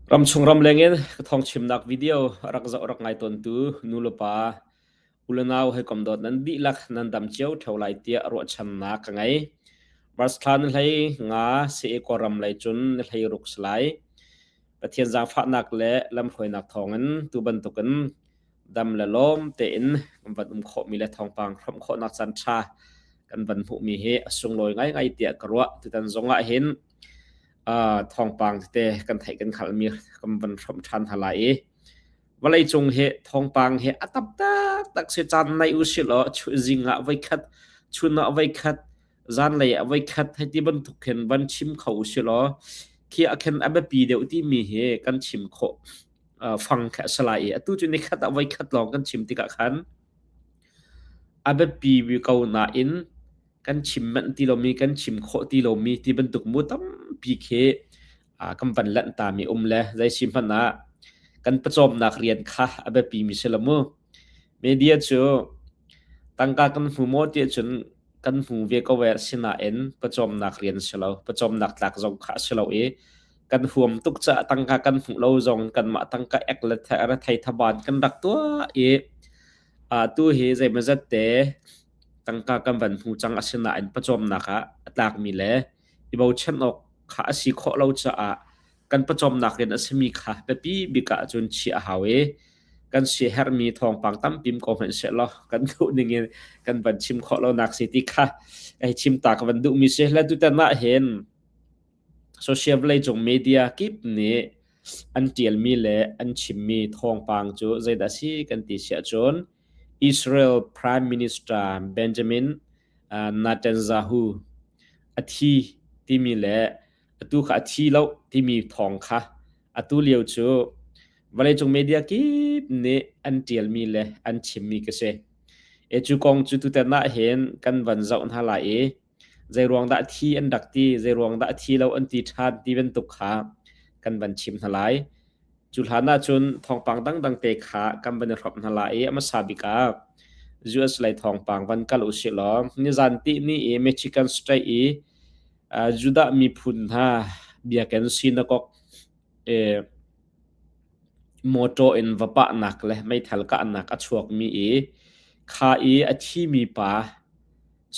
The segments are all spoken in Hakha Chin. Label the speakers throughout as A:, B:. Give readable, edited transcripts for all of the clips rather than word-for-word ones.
A: Ramchung ramleng in ka thawngchimnak video rak zoh rak ngai tawntu nulepa ulenau hawikom dawt nan dihlak nan dam cio ṭheo lai tiah ruahchannak ka ngei. March thla ni hlei nga CA Kawlram lei cun ni hlei ruk si lai. Pathian zaangfahnak le lamhruainak thawngin tu bantukin dam le lawm tein kan van um khawhmi le thawngpang hrawmh khawhnak caan ṭha kan van hmuhmi hi a sunglawi ngaingai tiah ka ruah. Tutan zong ah hin thawngpang tete kan theih kan hngalhmi kan van hrawmh ṭhan hna lai i vawleicung hi thawngpang hi a tam taktak si caan nei u si law zing ah voikhat chun ah voikhat zanlei ah voikhat hei ti bantuk khin van chim kho u si law khi ah khin a biapi deuh timi hi kan chim khawh fang kha a si lai i atu cu nikhat ah voikhat lawng kan chim tikah khan a biapi ko nain kan chim manh ti lomi kan chim khawh ti lomi ti bantuk mu tampi khi kan van lanh tami um le zei si hmanh ah kan pawcawmnak rian kha a biapi mi si lo mu. Media cu tangka kan hmu maw ti ahcun kan hmu ve ko ve sinain pawcawmnak rian si lo pawcawmnak tlak zong kha a si lo i kan huam tuk caah tangka kan hmuh lo zong kanmah tangka ek le rethei thaban kan rak tuah i tu hi zeimawzat te tangka kan van hmu cang asinain pawcawmnak ah a tlakmi le i bochan awk kha a si khawh lo caah kan pawcawmnak rian a simi kha biapi bik ah cun chiah a hau i kan siaherhmi thawngpang tampi ko hmanh sehlaw kan duh ning in kan van chim khawh lonak si ti kha hei chim ta ka van duhmi si. Le tutan ah hin social vawleicung media kip nih an ṭialmi le an chimmi thawngpang cu zeidah a si kan ti si ahcun Israel Prime Minister Benjamin Netanyahu a thi timi le atu kha a thi lo timi thawng kha atu lio cu vawleicung media kip nih an ṭialmi le an chimmi ka si. E cu kong cu tutan ah hin kan van zoh hna lai i zeiruang dah thi an rak ti, zeiruang dah thi lo an ti ṭhan ti bantuk kha kan van chim hna lai. Cu hlan ahcun thawngpang dangdang te kha kan van i hrawmh hna lai i a hmasa bik ah US lei thawngpang van kal usih law nizan tihni i Michigan State i Judah miphun hna biakinn synagogue mawṭaw in va pahnak le meithal kahnak a chuakmi i kha i a thimi pa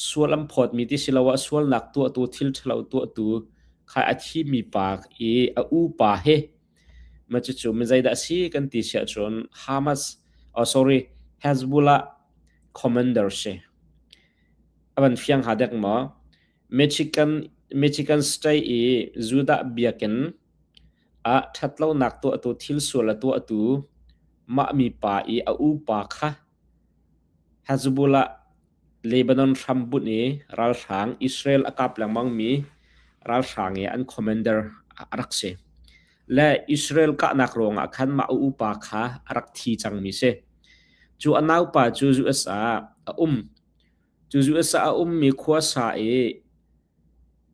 A: sual an phawtmi ti siloah sualnak tuahtu thil ṭhalo tuahtu kha a thimi pa i a upa he mah cucu mi zeidah a si kan ti si ahcun Hamas oh sorry Hezbollah commander si. A van fiang hnga dek maw? Michigan Michigan State i Judah biakinn ah ṭhatlonak tuahtu thil sual a tuahtu mah mipa i a upa kha Hezbollah Lebanon hrambunh i ralhrang Israel a kap lengmangmi ralhrang i an commander a rak si. Le Israel kahnak ruangah khan mah a upa kha a rak thi cangmi si. Cu a naupa cu US ah a um. Cu US ah a ummi khuasa i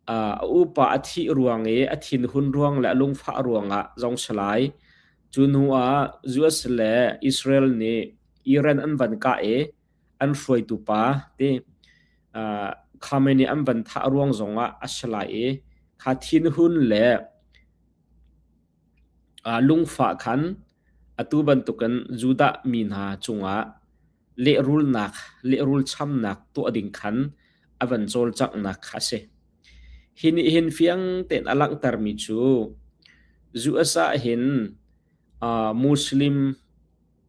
A: a upa a thih ruang i a thinhun ruang le a lungfah ruangah zong si lai. Cu hnu ah US le Israel nih Iran an van kah i an hruaitu pa ti Khamenei an van thah ruang zongah a si lai i kha thinhun le lungfah khan atu bantukin Judah mi hna cungah lehrulnak lehrul chamnak tuah ding khan a van cawlcanghnak kha a si. Hi nih hin fiang tein a langhtermi cu US ah hin Muslim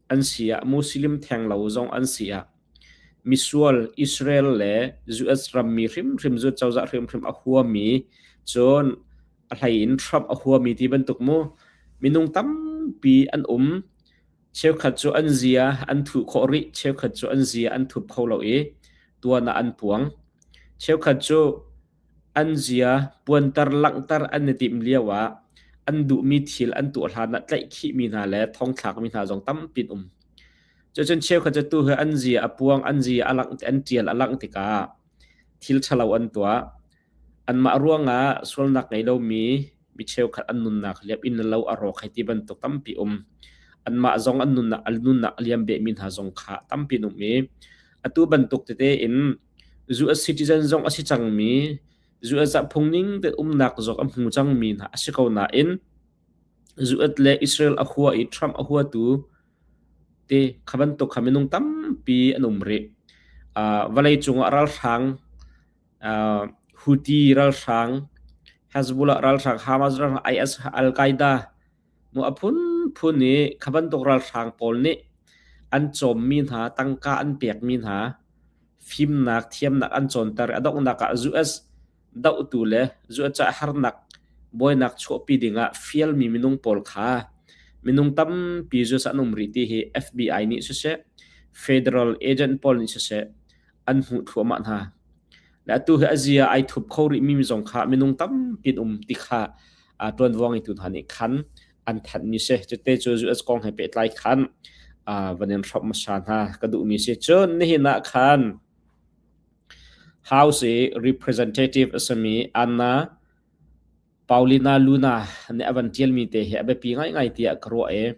A: an si ah Muslim theng lo zong an si ah misual Israel le US rammi hrimhrim zu cozah hrimhrim a huami cun a hlei in Trump a huami ti bantuk mu minung tampi an um. Cheukhat cu an zia an thuh khawh rih, cheukhat cu an zia an thup kho lo i tuan ah an puang. Cheukhat cu an zia puanter langhter an i timh lio ah an duhmi thil an tuah hlan ah tlaihkhihmi hna le thongthlakmi hna zong tampi an um. Cucun cheukhat cu tu hi an zia a puang, an zia a langh, an ṭial a langh tikah thil ṭhalo an tuah. Anmah ruangah sualnak ngei lomi mi cheukhat an nunnak liam inn le lo a rawk hei ti bantuk tampi um. Anmah zong an nunnak an nunnak a liam behmi hna zong kha tampi an um i atu bantuk tete in US citizen zong a si cangmi US ah phungning te umnak zong a hmu cangmi hna a si ko nain. US le Israel a hua i Trump a huatu ti kha bantuk kha minung tampi an um rih. Vawlei cungah ralhrang Houthi ralhrang, Hezbollah ralhrang, Hamas ralhrang, IS, Al-Qaeda mu a phunphun i kha bantuk ralhrang pawl nih an cawmmi hna, tangka an pekmi hna, fimnak, thiamnak an cawnter. A donghnak ah US dohtu le zuaca harnak buainak chuahpi dingah fialmi minung pawl kha minung tampi zu an um rih ti hi FBI nih siseh, federal agent pawl nih siseh an hmuh thluahmah hna. Le atu hi a zia ai thup kho rihmi zong kha minung tampi an um ti kha ṭuanvo ngeitu hna nih khan an thanhmi si. Cute cu US kong he pehtlai khan van in hrawmh hmasa hna ka duhmi si. Cun nihin ah khan House i Representative a simi Anna Paulina Luna nih a van ṭialmi te hi a biapi ngaingai tiah ka ruah i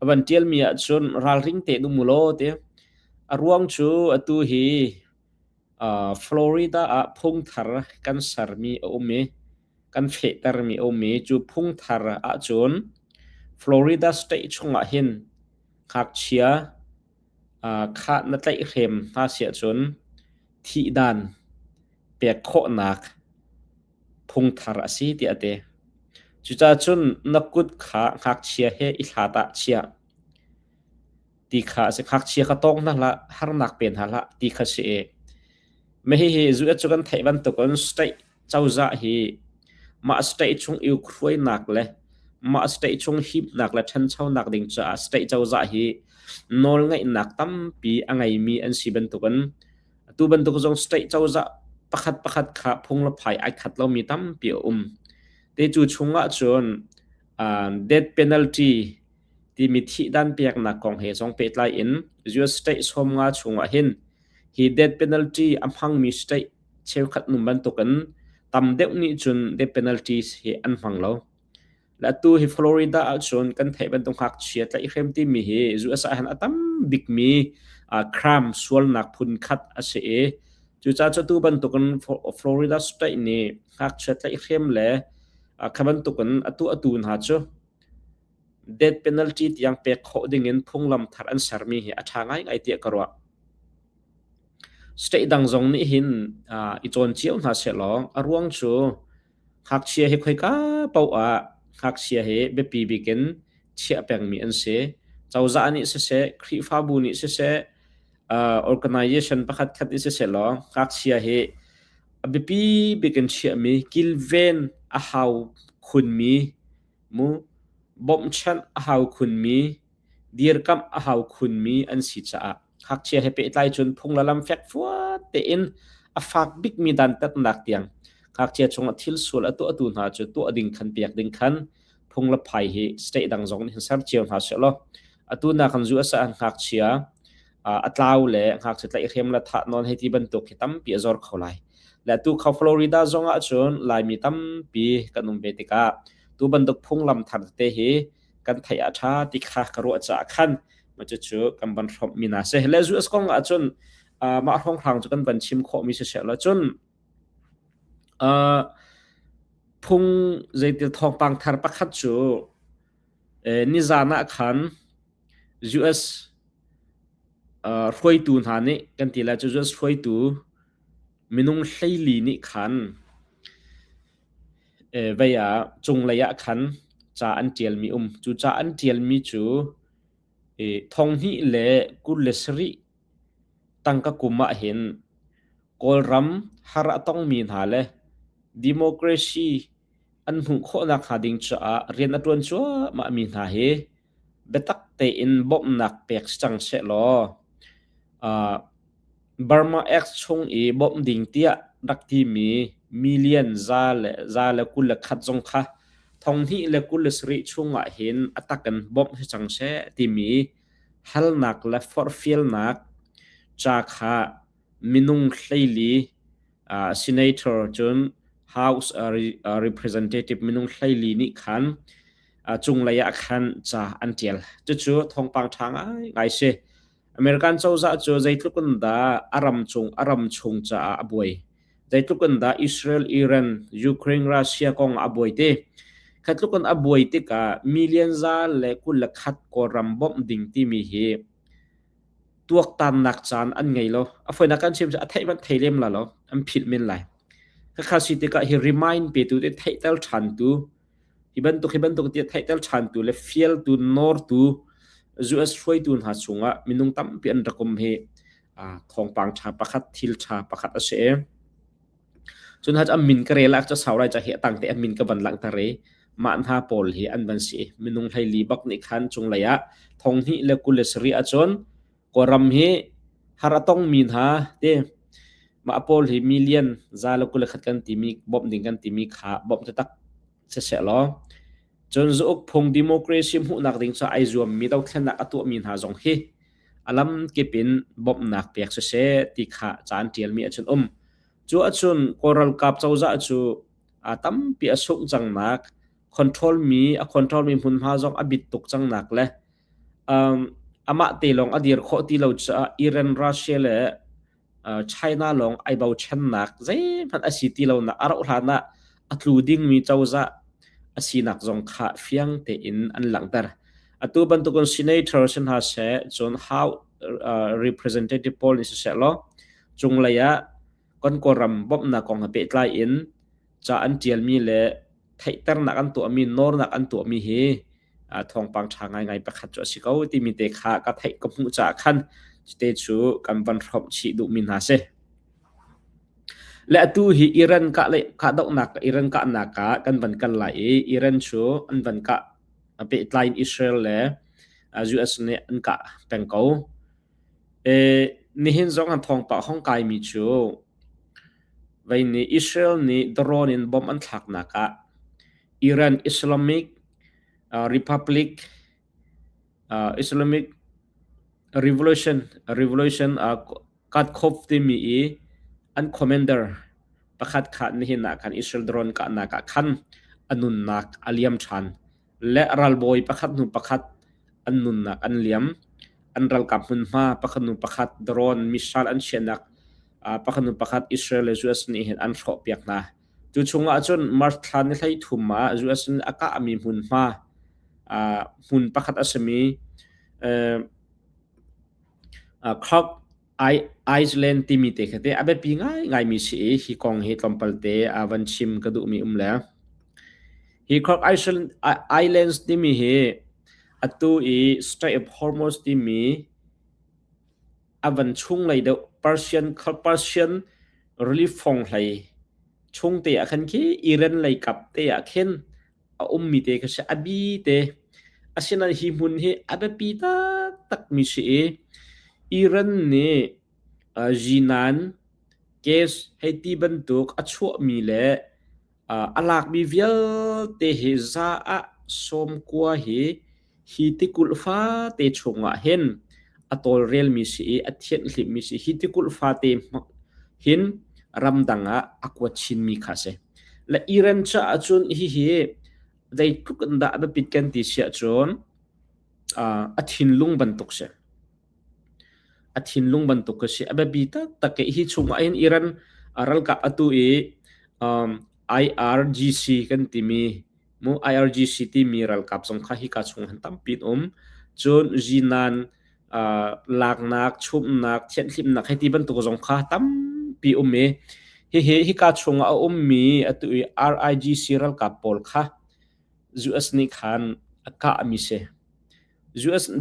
A: a van ṭialmi ahcun ralring tein um ulaw ti. A ruang cu atu hi Florida ah phungthar kan sermi a um i kan fehtermi a um i cu phungthar ahcun Florida state chungah hin ngakchia Khah na tlaihhrem hna si ahcun thihdan pek khawhnak phungthar a si tiah a ti. Cucaah cun na kut kha ngakchia he i hlat ah chiah ti kha a si. Ngakchia kha tawng hna hlah, harnak pe hna hlah ti kha si i mah hihi US cu kan theih bantukin state cozah hi mah state chung i hruainak le mah state chung himnak le ṭhanchonak ding caah state cozah hi nawlngeihnak tampi a ngeimi an si bantukin atu bantuk zong state cozah pakhat pakhat kha phung le phai ai khat lomi tampi a um. Te cu chungah cun death penalty timi thihdan peknak kong he zong pehtlai in US state 50 chungah hin hi death penalty a hmangmi state cheukhat nu bantukin tam deuh nih cun death penalties hi an hmang lo. Le atu hi Florida ahcun kan theih bantuk ngakchia tlaihhrem timi hi US ah hin a tam bikmi crime sualnak phun khat a si i cucaah cu atu bantukin Florida state nih ngakchia tlaihhrem le kha bantukin atu atu hna cu death penalty tiang pek khawh dingin phunglam thar an sermi hi a ṭha ngaingai tiah ka ruah. State dang zong nih hin i cawn cio hna sehlaw a ruang cu ngakchia hi khoika paoh ah ngakchia hi biapi bik in chiah pengmi an si. Cozah nih siseh, Khrihfabu nih siseh, organization pakhat khat nih siseh law ngakchia hi a biapi bik in chiahmi, kilven a hau khunmi, mu bawmhchanh a hau khunmi, dirkamh a hau khunmi an si caah ngakchia he pehtlai cun phung le lam fekfuat tein a fak bikmi dantatnak tiang ngakchia chungah thil sual a tuahtu hna cu tuah ding khan pek ding khan phung le phai hi state dang zong nih ser cio hna seh law atu nak kan zu asa ngakchia a tlau le ngakchia tlaihhrem le thah nawn hei ti bantuk hi tampi a zor kho lai le tu kha Florida zong ah cun Laimi tampi kan um ve tikah tu bantuk phunglam thar te hi kan theih a ṭha ti kha ka ruah caah khan cucu kan van hrawmh mi hna si. Le US kong ah cun mah hrawnghrang cu kan van chim khawhmi si seh law cun phung zeitil thawngpang thar pakhat cu nizan ah khan US hruaitu hna nih kan ti lai cu US hruaitu minung 14 nih khan Vei ah cunglei ah khan ca an ṭialmi um. Cu ca an ṭialmi cu 2027 tangka kum ahhin Kawlram har a tongmi hna le democracy an hmuh khawhnak hnga ding caah rian a ṭuan cuahmahmi hna hi biatak tein bawmhnak pek si cang sehlaw Burma Act chung i bawmh ding tiah rak timi million 121 zong kha 2027 chung ahhin a tak in bawmh si cang seh timi halnak le forhfialnak ca kha minung 14 senator cun House Representative minung 14 nih khan cunglei ah khan ca an ṭial. Cucu thawngpang ṭha ngaingai si. American cozah cu zeitluk in dah a ram chung a ram chung caah a buai. Zeitluk in dah Israel, Iran, Ukraine, Russia kong ah a buai ti. Kha tluk in a buai tikah million 121 Kawlram bawmh ding timi hi tuaktannak caan an ngei lo. A fawinak kan chim cu a theih hmanh thei lem la lo, an philh men lai. Khakha si tikah hi remind petu te theihter ṭhantu hi bantuk hi bantuk tiah theihter ṭhantu le fialtu nawrtu US hruaitu hna chungah minung tampi an rak um hi thawngpang ṭha pakhat thil ṭha pakhat a si. Cun an min ka rel ah cu sau lai ca hi a tang te an min ka van langhter i mah hna pawl hi an van si. Minung 14 bak nih khan cunglei ah 2027 ahcun Kawlram hi har a tongmi hna ti mah pawl hi million 121 kan timi bawmh ding kan timi kha bawmh taktak siseh law cun zauk phung democracy hmuhnak ding cu ai zuammi dothlennak a tuahmi hna zong hi a lam kip in bawmhnak pek siseh ti kha ca an ṭialmi ahcun um. Cu ahcun Kawl ralkap cozah cu a tampi a sungh cangnak, control mi a control mi hmunhma zong a bit tuk cangnak le um, amah te lawng a dir khawh ti lo caah Iran, Russia le China lawng ai bochannak zeihmanh a si ti lonak a rauh hlan ah a tlu dingmi cozah a sinak zong kha fiang tein an langhter. Atu bantukin senator si hna seh, cun House representative pawl nih siseh law cunglei ah kan Kawlram bawmhnak kong he pehtlai in ca an ṭialmi le theihternak an tuahmi, nawrnak an tuahmi hi thawngpang ṭha ngaingai pakhat cu a si ko timi te kha ka theih ka hmuh caah khan cute cu kan van hrawmh chih duhmi hna si. Le atu hi Iran kah le kahdohnak Iran kahnak ah kan van kal lai i Iran cu an van kah pehtlai in Israel le US nih an kah peng ko. E, nihin zong an thawngpah hong kaimi cu vei nih Israel nih drone in bomb an thlaknak ah Iran Islamic Republic Islamic Revolution Revolution Katkov timi i an commander pakhat kha nihin ah khan Israel drone kahnak ah khan a nunnak a liam ṭhan. Le ralbawi pakhat hnu pakhat an nunnak an liam. An ralkap hmunhma pakhat hnu pakhat drone missile an chiahnak pakhat hnu pakhat Israel le US nih hin an hrawhpiak hna. Cu chungah cun March thla ni 13 ah US nih a kahmi hmunhma hmun pakhat a simi Clark Island timi te kha te a biapi ngaingaimi si i hi kong hi tlawmpal te a van chim ka duhmi um le. Hi Clark Islands timi hi atu i Strait of Hormuz timi a van chunglei deuh Persian Persian Relief fonghlei chung te ah khan khi Iran lei kap te ah khin a ummi te kha si a bi te asinain hi hmun hi a biapi taktakmi si i Iran nih Jinan gas hei ti bantuk a chuahmi le A lakmi vialte hi za ah 90 hi hi tikulh fate chungah hin a tawlrelmi si i a thianhhlimhmi si. Hi tikulh fate hin ramdang ah a kuat chinmi kha a si. Le Iran caah cun hihi zeitluk in dah a biapit kan ti si ahcun a thinlung bantuk si. A thinlung bantuk ka si. A biapi taktak i hi chungah hin Iran ralkap atu i IRGC kan timi mu IRGC timi ralkap zong kha hika chung han tampi an um. Cun Jinan laknak, chumnak, thianhhlimhnak hei ti bantuk zong kha tampi um i hihi hika chungah a ummi atu i RIGC ralkap pawl kha US nih khan a kahmi si. US,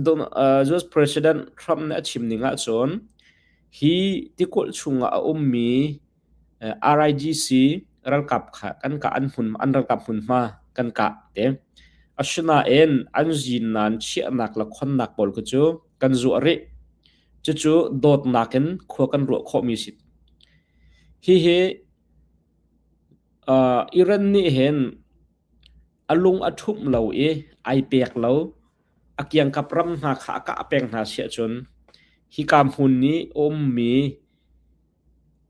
A: US President Trump nih a chim ning ahcun hi tikulh chungah a ummi RIGC ralkap kha kan kah an hmun an ralkap hmunhma kan kah te. Asinain an zinnan chiahnak le khonnak pawl kha cu kan zuah rih. Cucu dawtnak in khua kan ruah khawhmi si. Hihi uh, Iran nih hin A lung a ṭhumh lo i ai pek lo. A kiangkap ram hna kha a kah peng hna si ahcun hika hmun i a ummi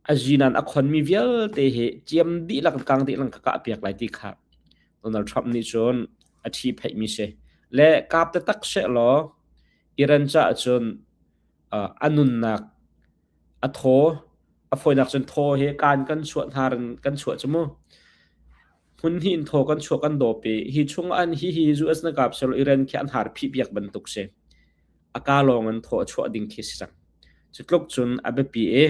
A: a zinan a khonmi vialte hi ciam dihlak le kang dihlak ka kahpiak lai ti kha Donald Trump nih cun a ṭhihphaihmi si. Le kap taktak sehlaw Iran caah cun a nunnak a thaw, a fawinak cun thaw hi kaan kan chuah hnar in kan chuah cu mu. Hmun hnih in thaw kan chuah kan dawp i hi chung an hi hi US na kap sel Iran khi an har phih piak bantuk si. A ka lawng in thaw a chuah ding khi si cang. Cu tluk cun a biapi i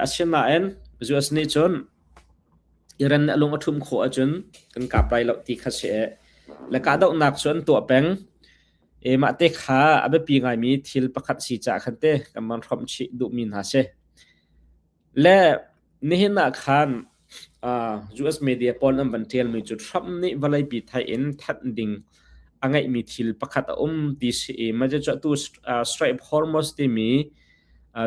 A: asinain US nih cun Iran nih a lung a ṭhum khawh ahcun kan kap lai lo ti kha si i le kahdohnak cu an tuah peng. E mah te kha a biapi ngaimi thil pakhat si caah khan te kan van hrawmh chih duhmi hna si. Le nihin ah khan US media pawl an van ṭialmi cu Trump nih vawleipi theih in thanh ding a ngeihmi thil pakhat a um ti si i mah cu atu Strait of Hormuz timi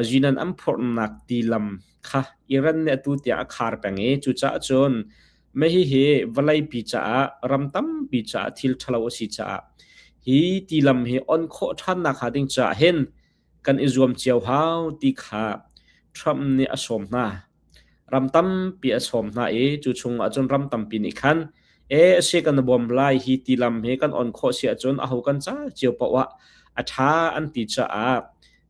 A: zinan an phorhnak tilam kha Iran nih atu tiang a khar peng i cucaah cun mah hihi vawleipi caah ram tampi caah thil ṭhalo a si caah hi tilam hi on khawh ṭhannak hnga ding caah hin kan i zuam cio hau ti kha Trump nih a sawm hna. Ram tampi a sawm hna i cu chung ahcun ram tampi nih khan e a si kan bawm lai hi ti lam hi kan on khawh si ahcun aho kan ca cio paoh ah a ṭha an ti caah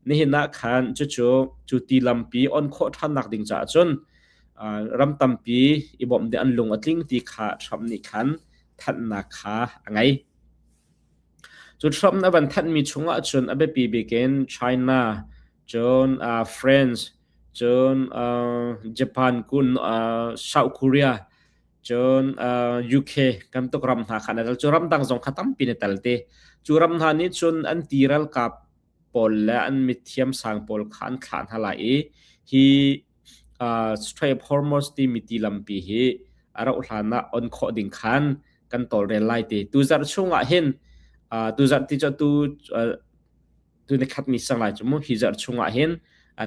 A: nihin ah khan cucu cu ti lampi on khawh ṭhannak ding caah cun ram tampi i bawmh ding an lung a tling ti kha Trump nih khan thanhnak kha a ngei. Cu Trump a van thanhmi chungah cun a biapi bik in China, cun France, cun Japan, kun South Korea, cun UK kan tuk ram hna kha an tel. Cu ramdang zong kha tampi na tel te. Cu ram hna nih cun an ti ralkap pawl le an mithiam sang pawl kha an thlah hna lai i hi Strait of Hormuz timi ti lampi hi a rauh hlan ah on khawh ding khan kan tawlrel lai ti. Tuzarh chungah hin tuzarh ti cu tu tu ni khat ni sang lai cu mu hi zarh chungah hin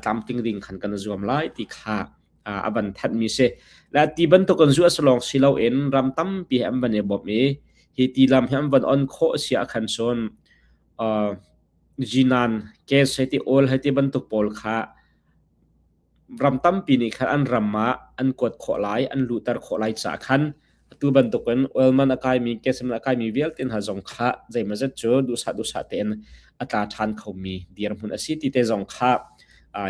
A: tlamtling ding khan kan zuam lai ti kha a van thanhmi si. La ti bantuk an zu a lawng si loin ram tampi he an van i bawmh i hi ti lam hi an van on khawh si ah khan cun jinan gas hei ti oil hei ti bantuk pawl kha ram tampi nih khan an ram ah an kuat khawh lai, an luhter khawh lai caah khan atu bantukin oil man a kaimi, gas man a kaimi vialte hna zong kha zeimawzat cu duhsah duhsah tein a tla ṭhan khomi dirhmun a si ti te zong kha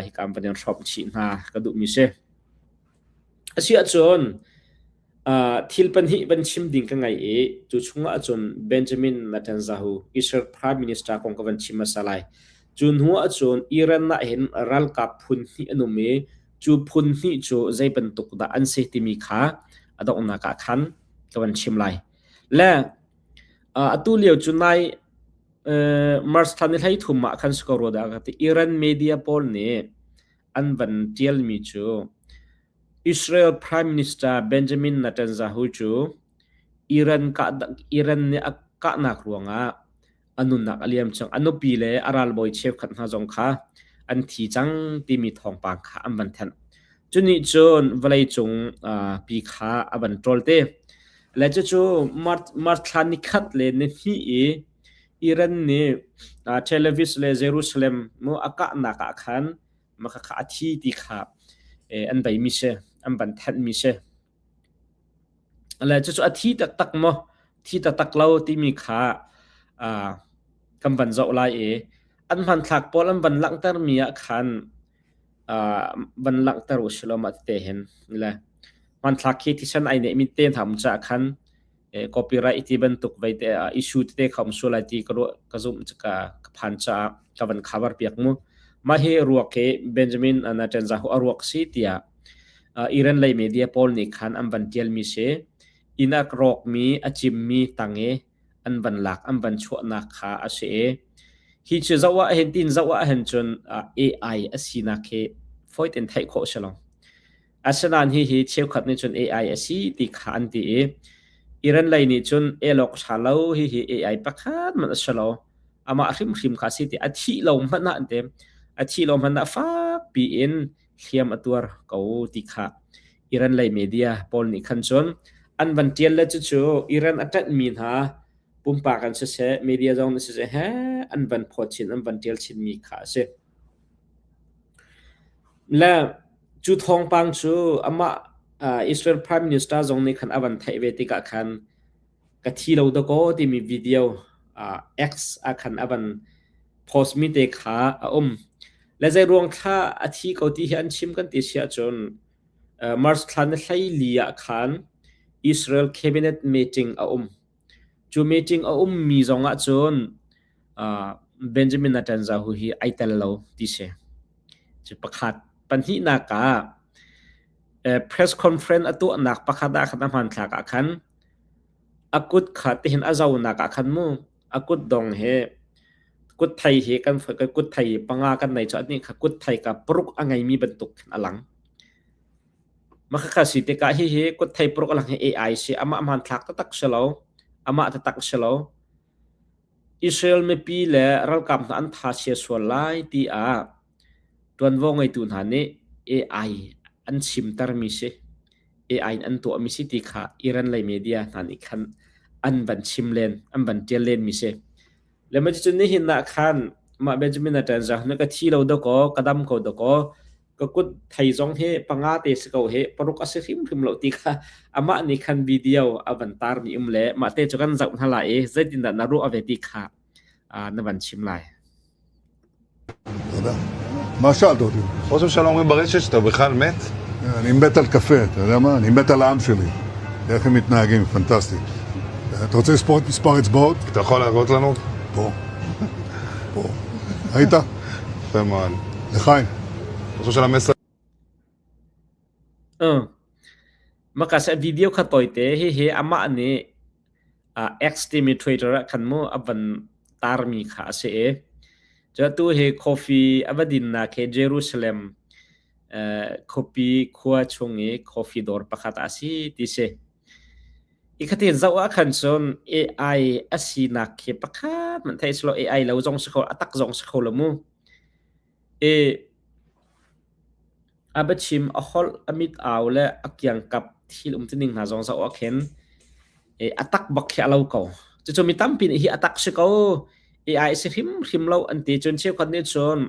A: hika van in hrawmh chih hna ka duhmi si. Asiahcun thil pahnih van chim ding ka ngei i cu chungah cun Benjamin Netanyahu, Israel Prime Minister kong ka van chim hmasa lai. Cu hnu ahcun Iran ah hin ralkap phun hnih an um i cu phun hnih cu zei bantuk dah an si timi kha a donghnak ah khan ka van chim lai. Le atu lio cu nai March thla ni 13 ah khan si ko rua dah ka ti Iran media pawl nih an van ṭialmi cu Israel Prime Minister Benjamin Netanyahu cu Iran Iran nih a kahnak ruangah a nunnak a liam cang. A nupi le a ralbawi cheukhat hna zong kha an thi cang timi thawngpang kha an van thanh. Cunih cun vawleicung pi kha a van ṭawl te. Le cucu March thla nikhat le nihnih i Iran nih Tel Aviv le Jerusalem mu a kahnak ah khan maka kha a thi ti kha an beimi si, an van thanhmi si. Le cucu a thi taktak maw, thi taktak lo timi kha kan van zoh lai i an hmanthlak pawl an van langhtermi ah khan van langhter u silaw mah tete hin le hmanthlak khi thisen ai nehmi te hna um caah khan copyright ti bantuk vei te issue tete kha um sual lai ti ka ruah ka zumh ka ka phan caah ka van cover piak mu. Mah hi ruak hi Benjamin Netanyahu a ruak si tiah Iran lei media pawl nih khan an van tialmi si. Inn a rawkmi a cimmi tang i an van lak an van chuahnak kha a si i hi cu zoh ah hin tin zoh ah hin cun AI a sinak hi fawi tein theih khawh si lo. Asinain hihi cheukhat nih cun AI a si ti kha an ti i Iran lei nih cun elawk ṭha lo hihi AI pakhat hmanh a si lo. Amah hrimhrim kha a si ti a thih lo hmanh ah an ti. A thih lo hmanh ah fakpi in hliam a tuar ko ti kha Iran lei media pawl nih khan cun an van ṭial le cucu Iran a ṭanhmi hna pumpak an siseh media zong nih siseh he an van phawt chin an van ṭial chinmi kha a si. Le cu thawngpang cu amah Israel Prime Minister zong nih khan a van theih ve tikah khan ka thi lo dakaw timi video X ah khan a van post mi te kha a um. Le zei ruang thla a thi ko ti hi an chim kan ti si ahcun March thla ni 14 ah khan. Israel cabinet meeting a um. Cu meeting a ummi zong ahcun Benjamin Netanyahu hi ai tel lo ti si. Cu pakhat. Pahnihnak ah press conference a tuahnak pakhat ah khan a hmanthlak ah khan a kut kha tihin a zonak ah khan mu a kut dong he kut thei hi kan kut thei panga kan nei cu anih kha kut thei ka paruk a ngeimi bantuk khin a lang. Mah khakha si tikah hihi kut thei paruk a lang hi AI si amah hmanthlak taktak si lo amah taktak si lo. Israel mipi le ralkap hna an tha chia sual lai tiah ṭuanvo ngeitu hna nih AI an chimtermi si. AI in an tuahmi si ti kha Iran lei media hna nih khan an van chim len, an van ṭial lenmi si. Le mah cucun nihin ah khan mah Benjamin Netanyahu nih ka thi lo dakaw, ka dam ko dakaw, ka kut thei zong hi panga te si ko hi paruk a si hrimhrim lo ti kha amah nih khan video a van tarmi um le mah te cu kan zoh hna lai i zeitindah na ruah ve ti kha na van chim lai.
B: תודה. מה שאלת אותי?
C: ראש הממשלה אומרים ברשת שאתה בכלל מת?
B: אני מת על קפה, אתה יודע מה? אני מת על העם שלי. איך הם מתנהגים, פנטסטי. אתה רוצה לספור את מספר אצבעות?
C: אתה יכול להראות לנו?
B: פה. פה. ראית?
C: יפה מאוד.
B: לחיים.
C: ראש הממשלה מסר
A: Maka sa video kha toite hihi amah nih X timi Twitter ah khan mu a van tarmi kha a si i cu atu hi coffee a va dinnak hi Jerusalem khuapi khua chung i coffee dawr pakhat ah a si ti si. I khatin zoh ah khan cun AI a sinak khi pakhat hmanh theih si lo AI lo zong si kho a tak zong si kho lo mu. I A biachim, a holh, a mit-au le a kiangkap thil umtuning hna zong zoh ah khin a tak bak khi a lo ko. Cucu mi tampi nih hi a tak si ko, AI si hrimhrim lo an ti. Cun cheukhat nih cun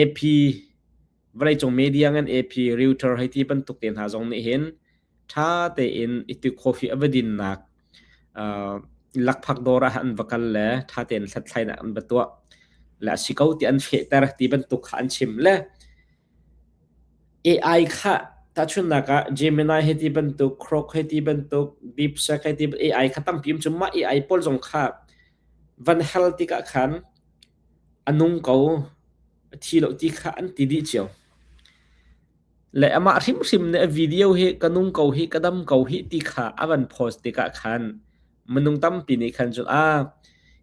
A: AP vawleicung media ngan AP, Reuter hei ti bantuk te hna zong nih hin ṭha tein iti coffee a va dinnak lakphak dawr ah an va kal le ṭha tein hlathlainak an va tuah le a si ko ti an fehter ti bantuk kha an chim le AI kha tahchunhnak ah Gemini hei ti bantuk, Grok hei ti bantuk, DeepSeek hei ti AI kha tampi um cu mah AI pawl zong kha van hal tikah khan a nung ko a thi lo ti kha an ti dih cio. Le amah hrimhrim nih a video hi ka nung ko hih, ka dam ko hih ti kha a van post tikah khan minung tampi nih khan cun ah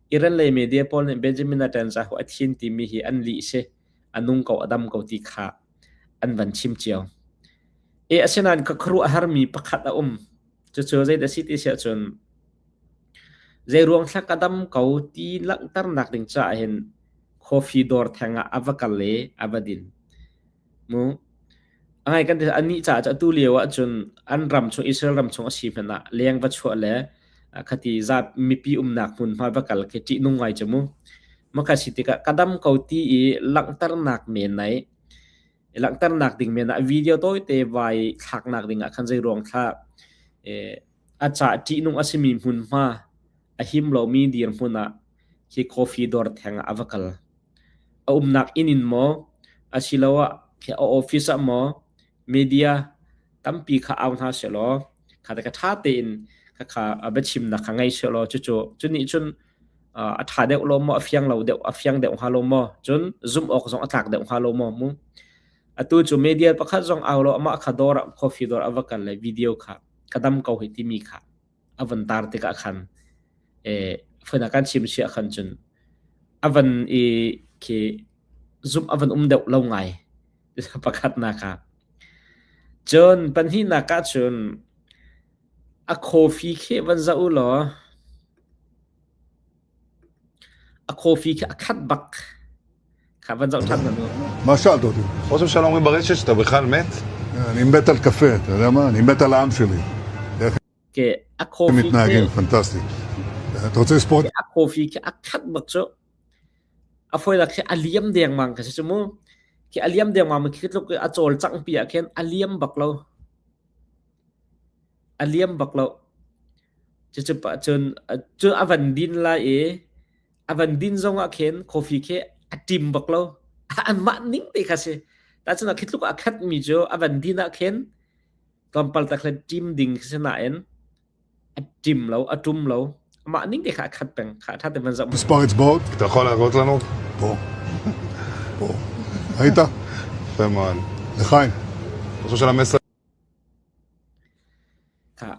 A: Iran lei media pawl nih Benjamin Netanyahu a thin timi hi an lih si, a nung ko, a dam ko ti kha an van chim cio. E asinain ka khuaruahharmi pakhat a um. Cucu zeidah si ti siah cun zeiruang thla ka dam ko ti langhternak ding caah hin coffee dawr theng ah a va kal i a va din. Mu angai kan ti anih caah cu atu lio ahcun an ram chung Israel ram chung a si hmanh ah leng va chuah le khati zat mipi umnak hmunhma va kal khi ṭihnung ngai cu mu. Maka si tikah ka dam ko ti i langhternak men nai langhternak ding men ah video tawite vai thlaknak ding ah khan zei ruang thla a cah ṭihnung a simi hmunhma a him lomi dirhmun ah khi coffee dawr theng ah a va kal. A umnak inn in maw, asiloah a office ah maw media tampi kha au hna sehlaw kha ka ṭha tein khakha a biachimnak kha ngei sehlaw cucu cu nih cun a ṭha deuh lo maw, a fiang lo deuh, a fiang deuh hnga lo maw, cun zumh awk zong a tlak deuh hnga lo maw mu. Atu cu media pakhat zong au lo amah kha dawr ah coffee dawr a va kal le video kha ka dam ko hei timi kha a van tar tikah khan fun ah kan chim si ah khan cun a van i khi zumh a van um deuh lo ngai pakhatnak ah. Cun pahnihnak ah cun a coffee khi van zoh u law a coffee khi a khat bak kha van zoh ṭhan hmanh u.
B: מה שאלת אותי?
C: ראש הממשלה אומרים ברשת שאתה בכלל מת?
B: אני מת על קפה, אתה יודע מה? אני מת על העם שלי. איך
A: Ke a
B: הם
A: coffee khi
B: מתנהגים, פנטסטי. אתה רוצה לספור את
A: a coffee khi a khat bak cu a fawinak khi a liam dengmang ka si cu mu. Khi a liam dengmang khi tluk a cawlcangh pi ah khin a liam bak lo. A liam bak lo. Cucu pah cun cu a van din lai i a van din zong ah khin coffee khi a ṭim bak lo. Anmah ning te kha si. Tahcun khi tluk a khat mi cu a van din ah khin Tlawmpal tak le ṭim ding khi si nain a ṭim lo, a ṭum lo. Amah ning te kha a khat peng. Kha ṭha te van zoh.
B: מספר אצבעות?
C: אתה יכול להראות לנו?
B: פה. פה. ראית?
C: יפה מאוד.
B: לחיים.
C: אני חושב שלמסר
A: Kha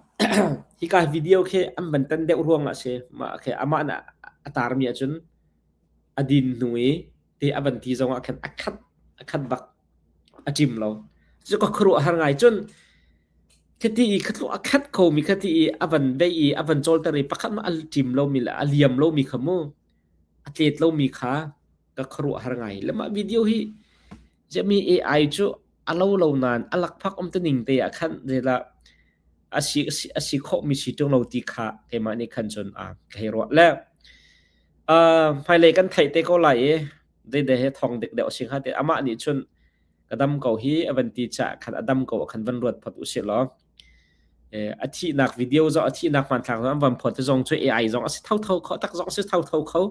A: hika video khi an van tan deuh ruang ah si. Mah khi amah na a tarmi ahcun a din hnu i ti a van ti zong ah khan a khat a khat bak a ṭim lo. Cu ka khuaruahhar ngai cun khati i khatlu a khat khomi khati i a van bei i a van cawlter i pakhat mah a ṭim lomi le a liam lomi kha mu a tlet lomi kha ka khuaruahhar ngai. Le mah video hi ziahmi AI cu a lo lo nain a lakphak um tining te ah khan zeilah a si a si khawhmi si ṭung lo ti kha keimah nih khan cun a ka hei ruah. Le hmailei kan theih te ko lai i zeideh he thawng dik deuh a si hnga ti amah nih cun ka dam ko hi a van ti caah khan a dam ko ah khan van ruat phot usih law a thihnak video zoh a thihnak hmanthlak zong an van phot zong cu AI zong a si thotho kho tak zong a si thotho kho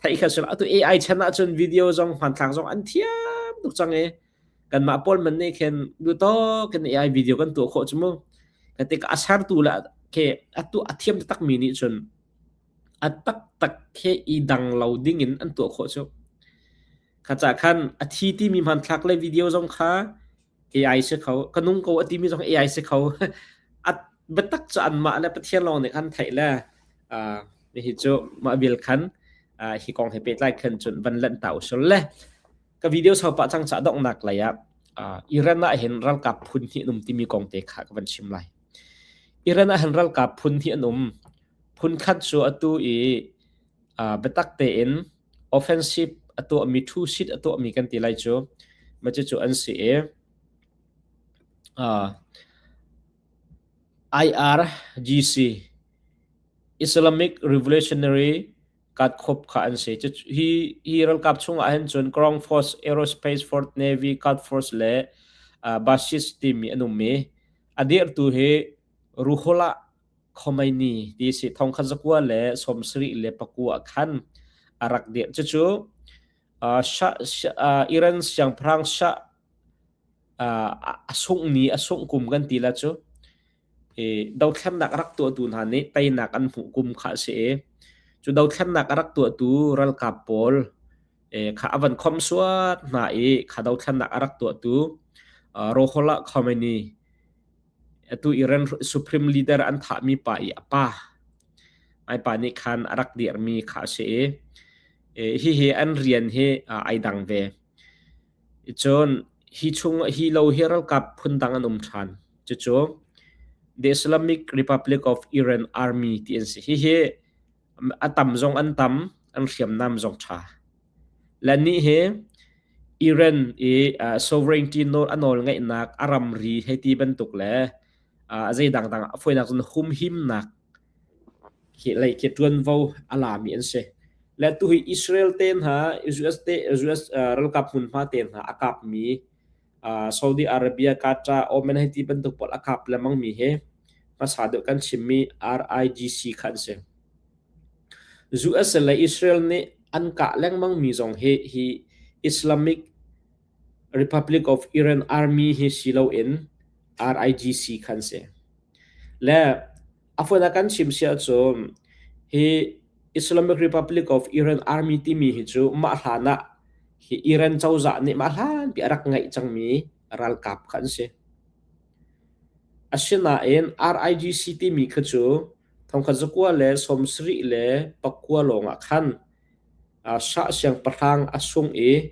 A: theih kha sul atu AI chan ahcun video zong hmanthlak zong an thiam tuk cang i kanmah pawl man nih khin du tawk in AI video kan tuah khawh cu mu ka tik a sertu le ke atu a thiam taktak mi nih cun a taktak he i dang lo ding in an tuah khawh cu. Kha ca khan a thi timi hmanthlak le video zong kha AI si kho, ka nung ko a timi zong AI si kho. A biatak cu anmah le Pathian lawng nih khan theih le uh, hihi cu mah bil khan uh, hi kong he pehtlai khan cun van lanh ta usul le ka video sau pah cang ca donghnak lei ah uh, Iran ah hin ralkap phun hi an um timi kong te kha ka van chim lai. Iran ah hin ralkap phun hi an um. Phunkhat cu atu i biatak tein offensive a tuahmi two-seat a tuahmi kan ti lai cu mah cucu an si i IRGC Islamic Revolutionary Guard Corps kha an si. Hi, hi ralkap chungah hin cun Ground Force, Aerospace Force, Navy, Guard Force le Basij timi an um i a dirhtu hi Ruhollah Khomeini ti a si. Thongkhat zakua le 74 ah khan a rak dirh. Cucu Shah, Iran siangpahrang Shah a sungh ni a sungh kum kan ti la cu dothlennak a rak tuahtu hna nih teinak an hmuh kum kha a si i cu dothlennak a rak tuahtu ralkap pawl kha a van khomsuat hna i kha dothlennak a rak tuahtu Ruhollah Khomeini Atu Iran Supreme Leader an thahmi pa i a pa ai pa nih khan a rak dirhmi kha a si i hihi an rian hi ai dang ve. Cun hi chung hi lo hi ralkap phundang an um ṭhan. Cucu The Islamic Republic of Iran Army ti an si. Hihi a tam zong an tam, an hriamnam zong ṭha. Le nih hi Iran i sovereignty nawl a nawl ngeihnak a ramri hei ti bantuk le a zei dangdang a fawinak cun humhimnak khi lei khi ṭuanvo a lami an si. Le tu hi Israel te hna US te US ralkap hmunhma te hna a kapmi Saudi Arabia, Qatar, Oman hei ti bantuk pawl a kap lengmangmi hi hmasa deuh kan chimmi RIGC kha an si. US le Israel nih an kah lengmangmi zong hi hi Islamic Republic of Iran Army hi si loin RIGC kha an si. Le a fawn ah kan chim si ahcun hi Islamic Republic of Iran Army timi hi cu mah hlan ah hi Iran cozah nih mah hlanpi a rak ngeih cangmi ralkap kha an si. Asinain RIGC timi kha cu Thongkhat 1979 lawngah khan Shah siangpahrang a sung i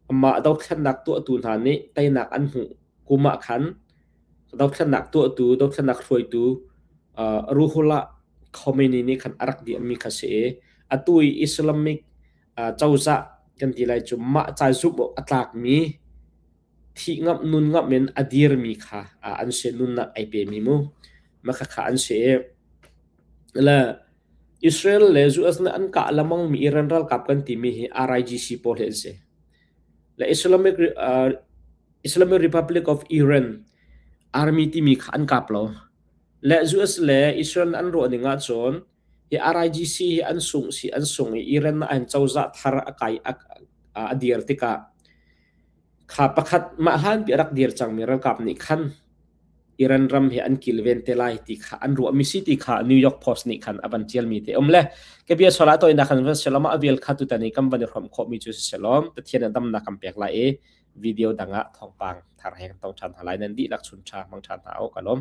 A: amah dothlennak tuahtu hna nih teinak an hmuh kum ah khan dothlennak tuahtu, dothlennak hruaitu Ruhollah Khomeini nih khan a rak dirhmi kha si i atu i Islamic cozah kan ti lai cu mah ca zumh awk a tlakmi thih ngamh nun ngamh in a dirmi kha an si nunnak ai pemi mu mah khakha an si i le Israel le US nih an kah lamang mi Iran ralkap kan timi hi RIGC pawl hi an si le Islamic Islamic Republic of Iran army timi kha an kap lo le US le Israel an ruah ning ahcun hi RIGC hi an sung si an sung i Iran an cozah thar a kai a dir tikah Kha pakhat mah hlanpi a rak dir cangmi ralkap nih khan Iran ram hi an kilven te lai ti kha an ruahmi si ti kha New York Post nih khan a van tialmi te um le ka bia sola toinak kan van selom a vial kha tutan i kan van i hrawm khawhmi cu si selom. Pathian a damnak kan pek lai i video dang ah thawngpang thar he kan tong ṭhan hna lai. Nan dihlak chun ṭha mang ṭhan hna u. Ka lawm.